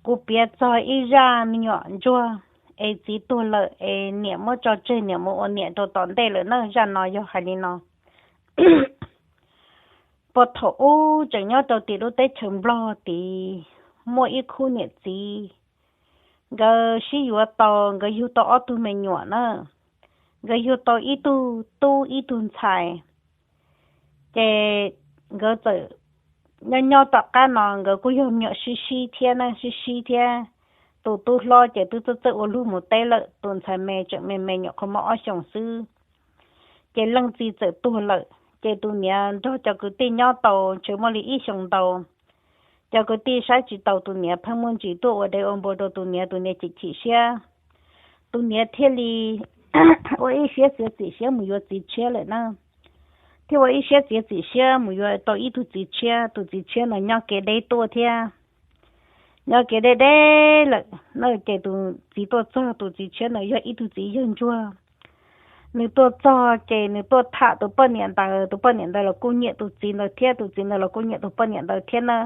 Kuv piav txog ib zaj me nyuam ntsuag es txiv tuag lawm es niam muab tso tseg, niam mus ua niam rau tom ntej lawm na. Zaj no yog hais li no: Puag thaum ub tseem nyob rau tim lub teb chaws Nplog tid, muaj ib khub niam txiv, nkawd sib yuav tau, nkawd yug tau ob tug me nyuam na. Nkawd yug tau ib tug tub ib tug ntxhais. Ces nkawd txawm nyob nyob tom qab no nkawd kuj yog me nyuam sib sib thiab na, sib sib thiab. Tus tub hlob ces twb txawj txawj ua luag mus teb lawm, tus ntxhais me tseem me me nyuam qhuav muaj ob xyoos xwb. Ces leej txiv txawm tuag lawm, ces tus niam nrog cov kwv tij nyob tau ntshe muaj li ib xyoos ntau. Cov kwv tij saib tsis taus tus niam, pheej muaj ntsis tuaj ua dev ua npua rau tus niam, tus niam chim chim siab. Tus niam thiaj li ua ib siab txiav txim siab mus yuav txiv tshiab lawm na. Thiaj ua ib siab txiav txim siab mus yuav tau ib tug txiv tshiab. Tus txiv tshiab no nyob kev deb tuaj thiab, nyob kev deb deb lawm na. Ces tus txiv tuaj txog, tus txiv tshiab no yog ib tug txiv yawg ntsuag. Nws tuaj txog ces nws tuaj tham tus poj niam ntawd, tus poj niam ntawd los kuj nyiam tus txiv ntawd thiab, tus txiv ntawd los kuj nyiam tus poj niam ntawd thiab na.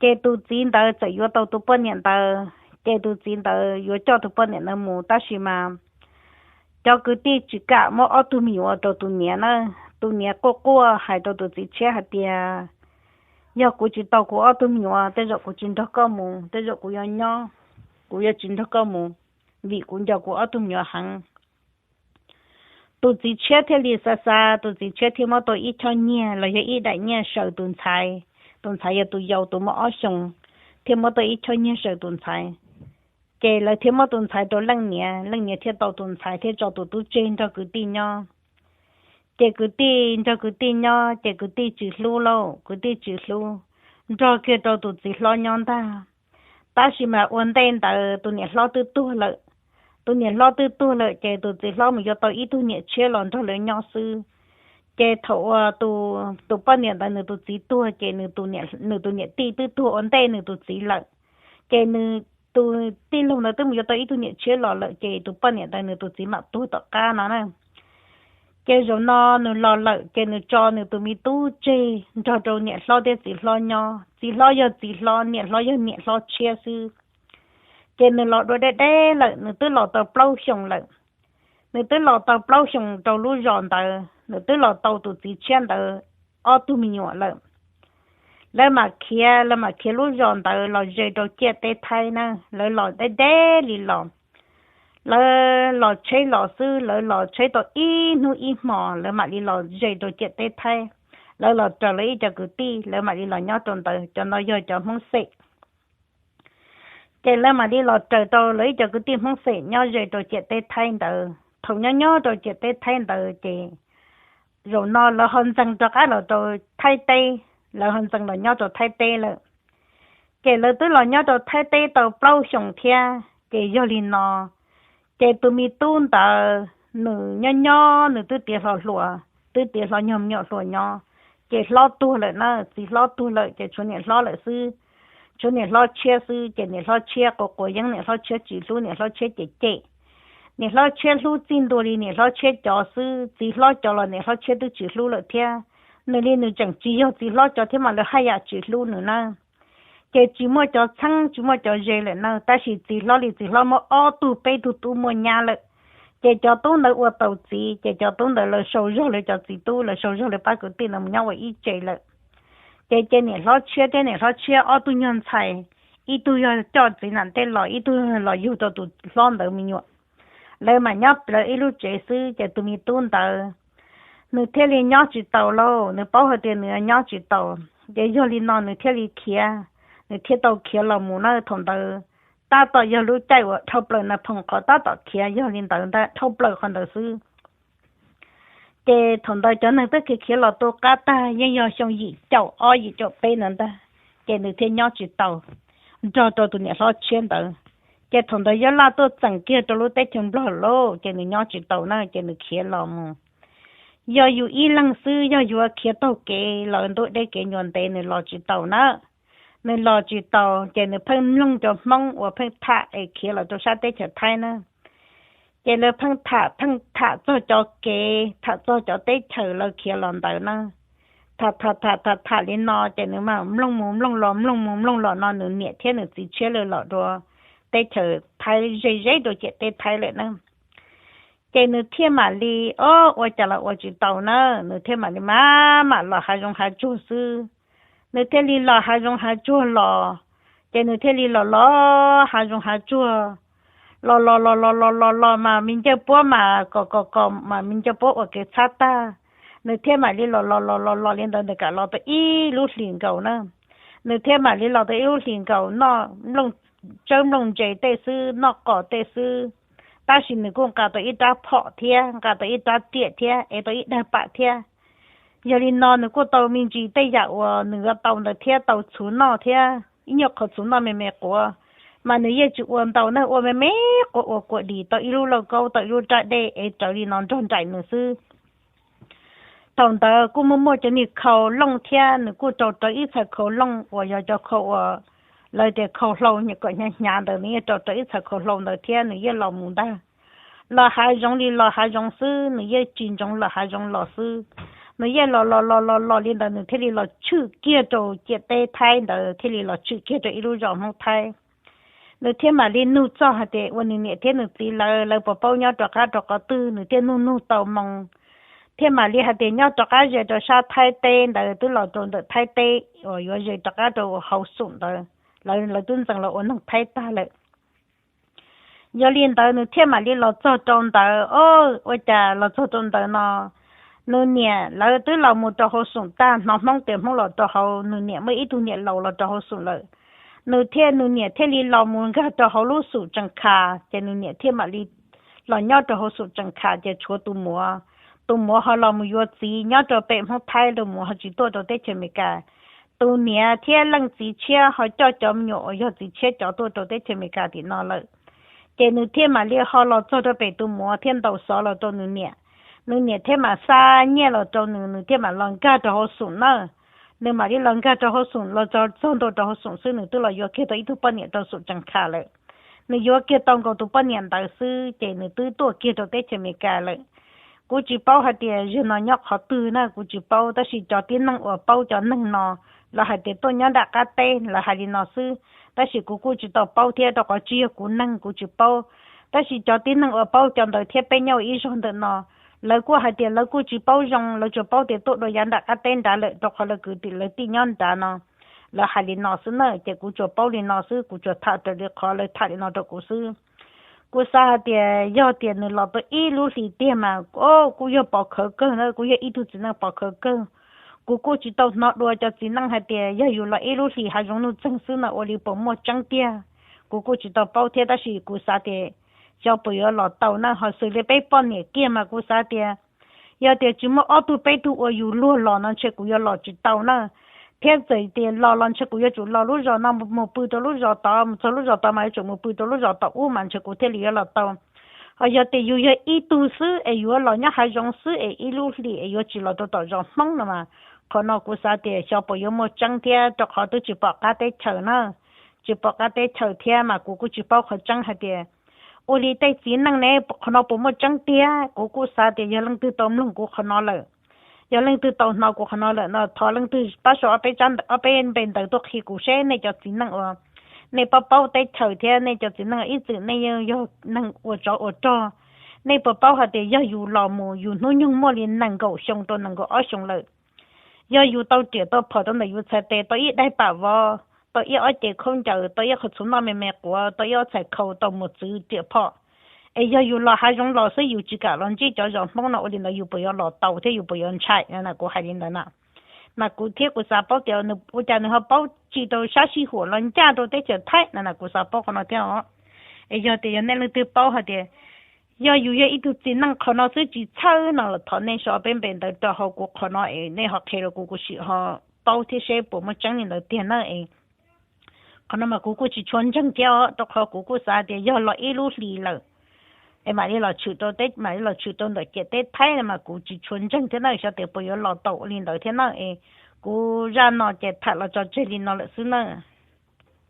Ces tus txiv ntawd txawm yuav tau tus poj niam ntawd, ces tus txiv ntawd yuav coj tus poj niam ntawd mus, tab sis mas cov kwv tij tsis kam muab ob tug me nyuam rau tus niam na. Tus niam quaj quaj hais rau tus txiv tshiab hais tias, yog kuv tsis tau kuv ob tug me nyuam, tej zaum kuv tsis nrog koj mus, tej zaum kuv yuav nyob, kuv yuav tsis nrog koj mus, vim kuv nco kuv ob tug me nyuam heev. Tus txiv tshiab thiaj li xav xav, tus txiv tshiab thiaj muab tau ib choj nyiaj los yog ib daim nyiaj saws tus ntxhais. Tus ntxhais yog tus yau, tus muaj ob xyoos, thiaj muab tau ib choj nyiaj saws tus ntxhais. Ces lawv thiaj muab tus ntxhais rau leej niam, leej niam thiaj tau tus ntxhais thiaj tso tus tub tseg nrog kwv tij nyob. Ces kwv tij nrog kwv tij nyob ces kwv tij tsis hlub lauj, kwv tij tsis hlub, nrog kiag rau tus txiv hlob nyob ntag. Tab sis mas ua ntej ntawd tus niam hlob twb tuag lawm. Tus niam hlob twb tuag lawm ces tus txiv hlob mus yuav tau ib tug niam tshiab los nrog lawv nyob xwb. Ces thaum uas tus poj niam ntawd nws tus txiv tuag ces nws tus niam tij twb tuag ua ntej nws tus txiv lawm. Ces nws tus tij laug ntawd twb mus yuav tau ib tug niam tshiab los lawm ces tus poj niam ntawd nws tus txiv mam tuag tom qab no na. Ces zaum no nws los lawm ces nws tso nws tus me tub tseg nrog rau niam hlob thiab txiv hlob nyob. Txiv hlob yog txiv hlob, niam hlob yog niam hlob tshiab xwb. Ces nws los dua deb deb lawm, nws twb los tau plaub xyoos lawm. Nws twb los tau plaub xyoos rau lub zos ntawd, nws twb los tau tus txiv tshiab ntawd ob tug me nyuam lawm. Lawv mam khiav, lawv mam khiav lub zos ntawd los ze rau ciam teb Thaib na. Lawv los deb deb li los, lawv los tsheb los xwb, lawv los tsheb tau ib hnub ib hmos lawv mam li los ze rau ciam teb Thaib. Lawv los raws lawv ib co kwv tij, lawv mam li los nyob rau ntawd. Cov no yog cov Hmoob xeem. Ces lawv mam li los raws rau lawv ib co kwv tij Hmoob xeem nyob ze rau ciam teb Thaib ntawd. Thaum nyob nyob rau ciam teb Thaib ntawd ces zaum no lawv ho ntxees rov qab los rau Thaib teb, lawv ho ntxees los nyob rau Thaib teb lawm. Ces lawv twb los nyob rau Thaib teb tau plaub xyoos thiab. Ces yog li no, ces tus me tub ntawd nws nyob nyob nws twb tiav hlo hluas, twb tiav hlo nyuag me nyuam hluas nyob, ces hlob tuag lawm na, txiv hlob tuag lawm ces tshuav niam hlob lawm xwb. Tshuav niam hlob tshiab xwb ces niam hlob tshiab quav quav yeeb, niam hlob tshiab tsis hlub, niam hlob tshiab cem cem. Niam hlob tshiab hlub txij ntua li niam hlob tshiab cov xwb, txiv hlob cov los niam hlob tshiab twb tsis hlub lawm thiab. Nws li nws tseem tsis yog txiv hlob cov thiab mas lawv haj yam tsis hlub nws na. Ces tsis muaj cov txheeb tsis muaj cov ze lawm na, tab sis txiv hlob li txiv hlob muaj ob tug peb tug tub muaj nyab lawm. Ces cov tub ntawd ua tau txiv, ces cov tub ntawd lawv sau zog lawv cov txiv tub, lawv sau zog lawv pab kwv tij ntawd mus nyob ua ib tse lawm. Ces ces niam hlob tshiab thiab niam hlob tshiab ob tug nyuag ntxhais, ib tug yog coj txiv nam tej los, ib tug los yug rau tus hlob ntawd me nyuam. Lawv mas nyob lawv ib lub tsev xwb, ces tus me tub ntawd nws thiaj li nyob tsis taus lauj, nws paub hais tias nws nyob tsis taus. Ces yog li no nws thiaj li khiav, nws thiaj tau khiav los mus na. Thaum ntawd tab tom yog lub caij uas dhau plaws na phoom qhov tab tom khiav yog li ntawd ntag, dhau plaws qhov ntawd xwb. Ces thaum ntawd cov neeg twb khiav khiav los tu qab tag, yeej yog xyoo yim caum ob yim caum peb ntawd ntag. Ces nws thiaj nyob tsis taus nrog rau tus niam hlob tshiab ntawd. Ces thaum ntawd Yob Laj tuaj txeem kiag rau lub teb chaws Nplog lawm, ces nws nyob tsis taus na, ces nws khiav los mus. Yog yus ib leeg xwb, yog yuav khiav taug kev los ntuj deb kev nyuas ntev nws los tsis taus na. Nws los tsis taus, ces nws pheej mloog cov Hmoob uas pheej tham es khiav los rau sab teb chaws Thaib na. Ces lawv pheej tham, pheej tham txog cov kev, tham txog cov teb chaws lawv khiav los ntawd na. tham tham tham tham tham li no ces nws mam mloog mus mloog los mloog mus mloog los no nws niam thiab nws txiv tshiab lawv los dua teb chaws Thaib ze zeb rau ciam teb Thaib lawm na. Ces nws thiaj mam li, o, ua cas los ua tsis tau na, nws thiaj mam li mam mam los hav zoov hav tsuag xwb. Nws thiaj li los hav zoov hav tsuag los, ces nws thiaj li los los hav zoov hav tsuag, los los los los los los los mas me ncauj puab mas kom kom kom mas me ncauj puab ua kev txhab tag. Nws thiaj mam li los los los los los li ntawd ntawm kam los tau ib lub hlis nkaus na. Nws thiaj mam li los tau ib lub hlis nkaus noj nplooj tsawb nplooj ntse tej xwb, noj qos tej xwb, tab sis nws kuj nqa tau ib rab phom thiab nqa tau ib rab riam thiab ev tau ib daig pam thiab. Yog li no nws kuj tau me ntsis tej yam uas nws yuav tau ntawd thiab tau txhuv noj thiab ib nyuag qhov txhuv noj me me quav, mas nws yeej tsis ua ntau na, ua me me quav ua kua dis tau ib lub lauj kaub tau ib lub raj dej ev rawv li no nrog nraim nws xwb. Thaum ntawd kuj muaj muaj cov niag khau looj thiab nws kuj rau rawv ib txhais khau looj uas yog cov khau uas lawv tias khau hlau kom hnyav hnyav ntawd, nws yeej rau rawv ib txhais khau hlau ntawd thiab nws yeej los mus ntag. Los hav zoov li los hav zoov xwb, nws yeej tsis ntsoov los hav zoov los xwb. Nws yeej los los los los los li ntawd nws thiaj li los tshwm kiag rau ciam teb Thaib ntawd, thiaj li los tshwm kiag rau ib lub zos Hmoob Thaib. Nws thiaj mam li nug txog hais tias ua nws niam thiab nws txiv lawv, lawv puas paub nyob rov qab rau qhov twg, nws thiaj nug nug tau moo, thiaj mam li hais tias nyob rov qab ze rau sab Thaib teb ntawd, twb los rau ntawm Thaib teb uas yuav ze rov qab rau hauv Xoom ntawd, lawv twb ntxeev los ua neeg Thaib tag lawm. Yog li ntawd nws thiaj mam li los txog rau ntawd, o, ua cas los txog rau ntawd no, nws niam lawv twb los mus rau hauv Xoom tag, hnov Hmoob tias Hmoob los rau hauv, nws niam muaj ib tug niam laus los rau hauv Xoom lawm. Nws thiaj, nws niam thiaj li los mus nkag rau hauv lub Xoom Tsees Khas, ces nws niam thiaj mam li los nyob rau hauv Xoom Tsees Khas ces tshuav tus muam. Tus muam ho los mus yuav txiv nyob rau pem Hmoob Thaib, tus muam ho tsis tuaj rau teb chaws Amelikas. Tus niam thiab leej txiv tshiab ho coj cov me nyuam uas yog txiv tshiab cov tuaj rau teb chaws Amelikas tim no lawm. Ces nws thiaj mam li ho los txog rau pem tus muam thiab ntaus xov los rau nws niam. Nws niam thiaj mam xa nyiaj los rau nws, nws thiaj mam los nkag rau hauv Xoom na. Nws mam li los nkag rau hauv Xoom, los txog ntua rau hauv Xoom xwb nws twb los yuav kiag tau ib tug poj niam rau Xoom Tsees Khas lawm. Nws yuav kiag tau nkaus tus poj niam ntawd xwb ces nws twb tuaj kiag rau teb chaws Amelikas lawm. Kuv tsis paub hais tias zaum no nyob qhov twg na, kuv tsis paub, tab sis cov tib neeg uas paub cov neeg no, lawv hais tias tuaj nyob nram qab teb, lawv hais li no xwb. Tab sis kuv kuj tsis tau paub thiab, rau qhov tsis yog kuv neeg kuv tsis paub. Tab sis cov tib neeg uas paub cov ntawd thiab peb nyob ua ib zog ntawm no, lawv kuj hais tias lawv kuj tsis paub zoo, lawv tsuas paub tias tuaj dua yav nram qab teb nrad lawm, rau qhov lawv kwv tij lawv tij nyob nrad no. Lawv hais li no xwb na, ces kuv tsuas paub li no xwb, kuv tsuas tham raws li qhov lawv tham li no rau kuv xwb. Kuv xav hais tias yog tias nws los tau ib lub hlis tiag mas, o, kuj yog pov khawv kawg na, kuj yog ib tug txiv neej pov khawv kawg. Kuv kuj tsis tau hnov dua cov txiv neej hais tias yog yus los ib lub hlis hav zoov nuj txeeg xwb no ua li puas muaj tseeb tiag. Kuv kuj tsis tau paub thiab, tab sis kuv xav tias xyov puas yuav los tau na, ho xws li peb poj niam kiag mas kuv xav tias yog tias tsis muaj ob tug peb tug ua yus luag los no ntshe kuv yuav los tsis tau na. Thiab txawm tias los los ntshe kuv yuav tsum los lub zos no mus pw rau lub zos tod, mus txog lub zos tod mas yuav tsum mus pw rau lub zos tod ub mas ntshe kuv thiaj li yuav los tau. Ho yog tias yus yog ib tug xwb es yuav los nyob hav zoov xwb es ib lub hlis es yuav tsis los rau tom zos Hmoob no mas, qhov no kuv xav tias xyov puas yuav muaj tseeb thiab, rau qhov twb tsis pom qab teb chaws na. Tsis pom qab teb chaws thiab mas kuv kuj tsis paub qhov tseeb hais tias ua li tej txiv neej ne, qhov no puas muaj tseeb tiag. Kuv kuj xav tias yog leej twg tau mloog kuv qhov no lawm, yog leej twg tau hnov kuv qhov no lawm no thov leej twg pab sau ob peb npe ntawv tuaj qhia kuv seb nej cov txiv neej uas nej paub paub teb chaws thiab nej cov txiv neej ib txwm nej yog neeg ua tsov ua rog, nej puas paub hais tias yog yus los mus yus hnub nyoog muaj li nees nkaum xyoo rau nees nkaum ob xyoo lawm, yog yus tau riam tau phom rau ntawm yus txhais tes, tau ib daim pam vov, tau ib ob cev khaub ncaws, tau ib qho txhuv noj me me quav, tau ib ob txhais khau, tau mos txwv riam phom, es yog yus los hav zoov los xwb yus tsis kam los ntsib cov zos Hmoob no ua li ntawd yus puas yuav los tau thiab yus puas yuav ntshai na, kuv hais li ntawd na. Mas kuv thiab kuv xav paub tias ua cas nws ho paub tsis rau sab sij huam los ncaj rau teb chaws Thaib na, kuv xav paub qhov no thiab os. Es yog tias yog nej leej twg paub hais tias yog yus yog ib tug txiv neej qhov no xwb tsis txhawj no los thov nej sau peb npe ntawv rau hauv kuv qhov no es nej ho qhia rau kuv, kuv sim ho paub thiab seb puas muaj tseeb li ntawd tiag na es. Qhov no mas kuv kuj tsis tshua ntseeg thiab os, rau qhov kuv kuj xav tias yog los ib lub hlis lawm es mam li los tshwm rau teb, mam li los tshwm rau ntawm ciam teb Thaib no mas kuv tsis tshua ntseeg thiab na, xyov tias puas yuav los tau ua li ntawd thiab na es. Kuv zaj no ces tham los tso tseg li no lawm xwb na.